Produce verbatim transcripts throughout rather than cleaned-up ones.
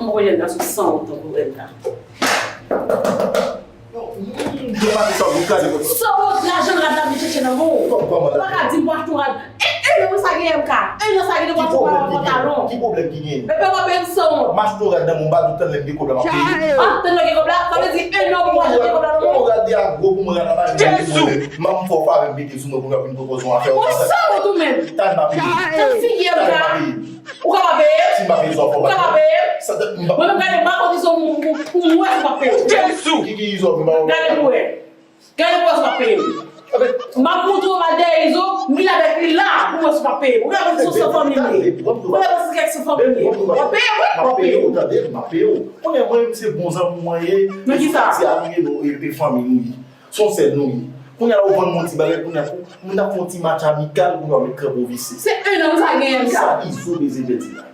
Mwen jèn nan sou san wont tankou rèd la. Non, mm, yo pa te sa, yo kraze kòb. San wont, lajan rad la vin chèche nan men w. Kòman, kòman? Ou pa ka di m pou achte yon rad. E, e, men sa gen M K. E, nan sa gen de pwa pantalon. Ki pwoblèm ki gen? Epi w ap peye m san wont. M achte yon rad nan men w, m pa dout tann lè m gen kòb la, m ap peye. Ah, tann lè gen kòb la, sa vle di en an pou w achte kòb la nan men w. Yon rad de a gwo pou mwen, rad la pa gen pwoblèm. M ap fè w favè, m mete sou mwen pou m ap vin pwopoze yon afè. Ou san wont ou menm. Tann m ap peye. Tann figi M K. Ou ka pa peye m? Si m pa peye, sa w fè w pa peye m. Ou ka pa peye m? Sa te, m pa... Mwen menm gade, m pa konn Izo pou, pou, pou m wè si w pa peye m. Jezi! Ki, ki Izo, m pa... Gade pou wè. Gade pou wè si w pa peye m. M ap montre w mal dèyè Izo, m vin avèk li la pou wè si w pa peye m. Ou gade si w san fanmi m ye. Ou gade si kèk san fanmi m ye. W ap peye m, wi, w ap peye m. M ap peye w, tande, m ap peye w. Konnen mwen menm se bon zanmi mwen ye. Nan ki sa? Se a nou ye, nou, e, e fanmi nou ye. Se yon sèl nou ye. Kounye a la ou vann mwen yon ti bagay, kounye a pou moun ap fè yon ti match amikal, kounye a w met kanpe w visye. Se en an sa genyen sa. Kisa Izo bezwen pèdi la?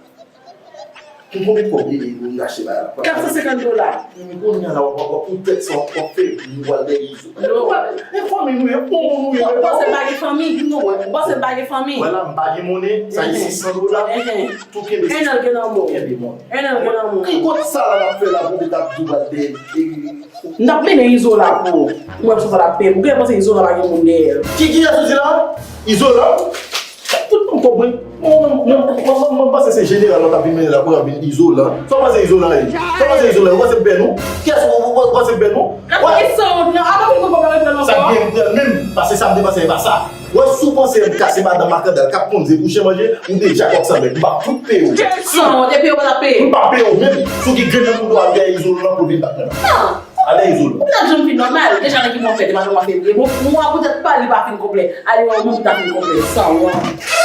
Pou konbyen kòb li, li, li rache bagay la? Kat san senkant dola. Men kounye a la w ap, w ap, w ap pou tèt sa, w ap, w ap fè bri, w al dèyè Izo. Non. E fanmi nou ye, bon moun nou ye. Ou panse m pa gen fanmi? Non. Ou panse m pa gen fanmi? Wè la, m pa gen monnen, sa se sis san dola. Tou kenbe. En an gen nan men w. Kenbe monnen. En an gen nan men w. Ki kòb sa la n ap fè la pou w t ap di w al dèyè? N ap mennen Izo la pou, pou wè si w pa t ap peye m. Ou genlè panse Izolan pa gen moun dèyè l. Ki, kiyès ou di la? Izolan? Tout moun konprann. Mwen, mwen, mwen, mwen, mwen, mwen panse se jeneral la w t ap vin mennen la pou w ap vin Izolan. Sa w panse Izolan ye? Sa w panse Izolan ye? Ou panse m pè nou? Kiyès ou, ou, ou, ou panse m pè nou? Gade ki san wont nan. Apa vin konprann pa regle l ankò. Sa k gen m pran menm, paske sa m te panse e pa sa. Wè, si w panse M K se madanm makandal k ap ponn ze pou chen manje, ou deja kòk san bèk, m p ap fout peye w. San wont, epi yo pa t ap peye. M p ap peye w menm. Si w gen grenn nan bouda w, al dèyè Izo nan pou l vin bat mwen. Non. Al dèyè Izo. Ou pa t janm fin nòmal. Deja nan ki mwen fè, te pa janm fè. Bon, mwen poutèt pa li pa fin konplè. Ale wè ou menm pou ta fin konplè. San wont.